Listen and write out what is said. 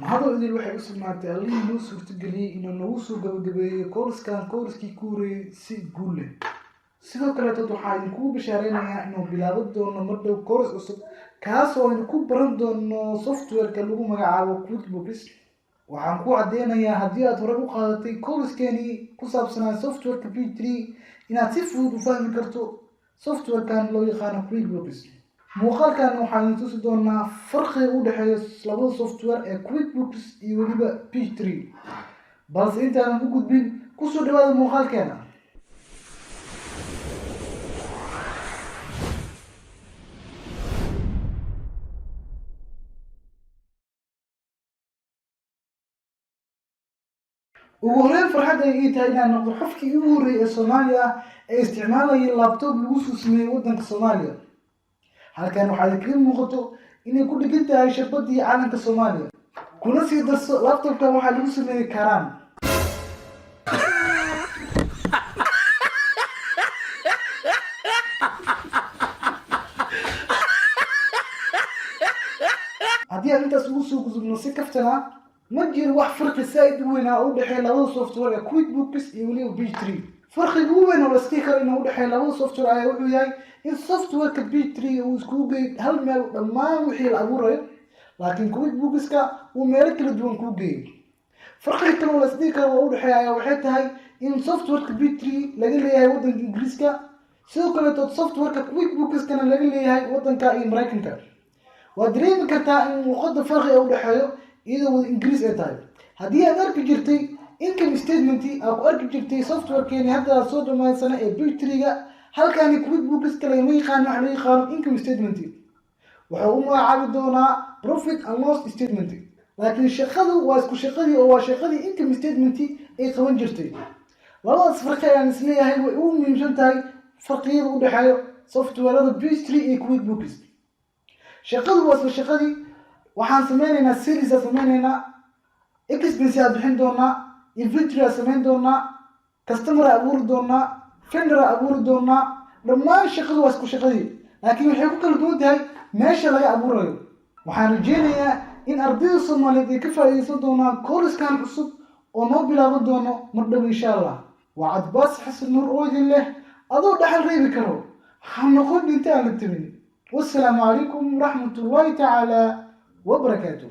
Mahadoo idil waxay u sugnaatay Allihii noo suurtageliyey inuu nagu soo gabagabeeyey koorskan, koorskii ku horeeyey, si guul leh. Sidoo kaleetood waxaa idinkugu bashaareynayaa inuu bilaaban doono mar dhow course cusub, kaas oo aynu ku baran doono software-ka lagu magacaabo QuickBooks. Waxaan ku caddeynayaa, haddii aad hore u qaadatay course-keenii ku saabsanaa software-ka Peachtree, inaad si fudud u fahmi karto software-kan loo yaqaano QuickBooks. Muuqaalkan waxaan idin tusi doonaa farqiga u dhexeeya labada software ee QuickBooks iyo weliba Peachtree. Balse intaanan u gudbin, kusoo dhawaada muuqaalkeena. Ugu horreyn, farxad ay ii tahay inaan noqdo qofkii ugu horreeyay ee Soomaaliya ah ee isticmaalaya laptop lagu soo sameeyey waddanka Soomaaliya. Halkan waxaa idinkaga muuqato inay ku dhegan tahay shaabadii calanka Soomaaliya. Kuna sii darso, laptopkan waxaa lagu sameeyey Karaan. Haddii aan intaas ugu soo gudubno si kaftan ah, ma jiro wax farqi saaid u weyn ah oo u dhexeeya labada software ee QuickBooks iyo weliba Peachtree. Farqiga ugu weyn oo la iska karo inuu u dhexeeya labada software ayaa wuxuu yahay in software-ka Peachtree uu iskugu geeyo hal meel dhammaan wixii la abuurayo, laakiin QuickBooks-ka uu meelo kala duwan kuu geeyo. Farqiga kale oo la isdhihi karo oo u dhexeeya ayaa waxay tahay in software-ka Peachtree laga leeyahay waddanka Ingiriiska, sidoo kaleeto software-ka QuickBooks-kana laga leeyahay waddanka iyo Maraykanka. Waad dareemi kartaa in luqadda farqi u dhexeeyo, iyadoo wada Ingiriis ay tahay. Haddii aad arki jirtay income statement aad ku arki jirtay software-keeni hadda aad soo dhamaysana ee Peachtree-ga, halkani QuickBooks-ka lagama yaqaano wax loo yaqaano income statement. Wuxuu u magacaabi doonaa profit and loss statement, laakiin shaqadu waa isku shaqadii, oo waa shaqadii income statement ay qaban jirtay. Labadaas farqi ayaan isleeyahay way ugu muhiimsan tahay farqiyada u dhexeeyo software-ada Peachtree iyo QuickBooks. Shaqadu waa isla shaqadii. Waxaan sameynaynaa sales aan sameynaynaa, expense aan bixin doonaa, inventory aan samayn doonaa, customer aan abuuri doonaa, vendor aan abuuri doonaa. Dhammaan shaqadu waa isku shaqadii, laakiin waxay ku kala duwan tahay meesha laga abuurayo. Waxaan rajeynayaa in ardayda Soomaaliyeed ay ka faa'iidaysan doonaan kooriskan cusub oo noo bilaaban doono mar dhow, insha Allah. Waa Cadbaas Xasan Nuur oo idin leh: adoo dhaxal reebi karo, ha noqon dhinta aan la tabin. Wassalaamu calaykum waraxmatullaahi tacaala wabarakaatu.